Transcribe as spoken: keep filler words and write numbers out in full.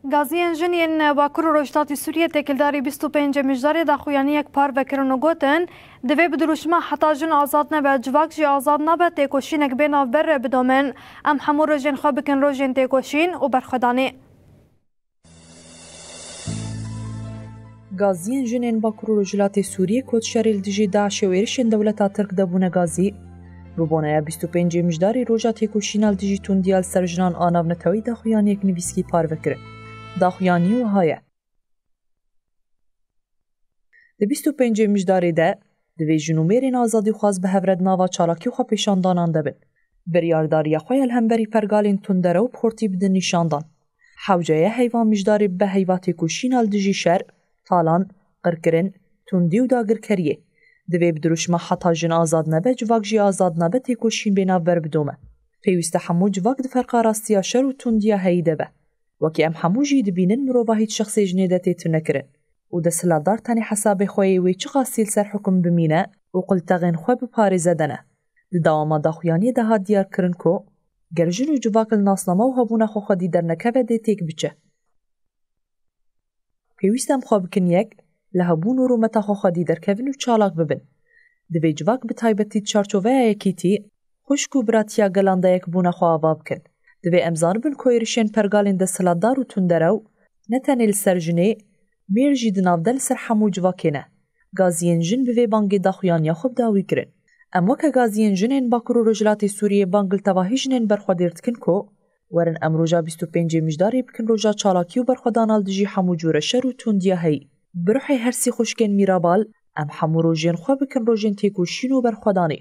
Gaziyên jin yên Bakur û Rojhilatê Sûriyê têkildarî bîst û pêncê Mijdarê daxuyaniyek parve kirin û gotin, divê bi dirûşma heta jin azad nebe, civak jî azad nabe, têkoşînek bê navber bidomin. Em hemû rojên xwe bikin rojên têkoşîn û berxwedanê. Gaziyên jinên Bakur û Rojhilatê Sûriyê ku di şerê li dijî DAIŞê û êrişên dewleta Tirk de bûne gazî, bi boneya bîst û pêncê Mijdarê roja têkoşîna li dijî tundiya li ser jinan a navneteweyî daxuyaniyek nivîskî parve kirin. Daxuyanî wiha ye: Di bîst û pêncê Mijdarê de divê jin û mêrên azadîxwaz bi hev re di nava çalakî û xwepêşandanan de bin. Biryardariya xwe ya li hemberî pergalên tunderew bi xurtî bidin nîşandan. Hewce ye heyva Mijdarê bibe heyva têkoşîna li dijî şer, talan, qirkirin, tundî û dagirkeriyê. Divê bi dirûşma heta jin azad nebe, civak jî azad nabe, têkoşîn bê navber bidome. Pêwîst e hemû civak di ferqa rastiya şer û tundiya heyî de be. Wekî em hemû jî dibînin, mirovahî di şexsê jinê de tê tunekirin û desthilatdar tenê hesabê xwe yê wê çiqasî li ser hukum bimîne û qultexên xwe biparêze de ne. Di dewama daxuyaniyê de hat diyarkirin ku ger jin û civak li nasnama û hebûna xwe xwedî dernekeve dê têk biçe. Pêwîst e em xwe bikin yek, li hebûn û rûmeta xwe xwedî derkevin û çalak bibin. Divê civak bi taybetî di çarçoveya yekîtî, xwişk û biratiya gelan de yekbûna xwe ava bikin. Divê em zanibin ku êrişên pergalên desthilatdar û tunderew ne tenê li ser jinê, mêr jî di nav de li ser hemû civakê ne. Gaziyên jin bi vê bangê daxuyaniya xwe bi dawî kirin. Em weke gaziyên jinên Bakur û Rojhilatê Sûriyê bang li tevahî jinên berxwedêr dikin ku werin em roja bîst û pêncê Mijdarê bikin roja çalakî û berxwedana li dijî hemû cûre şer û tundiya heyî. Bi ruhê her sî xwişkên mîrabal, em hemû rojên xwe bikin rojên têkoşîn û berxwedanê.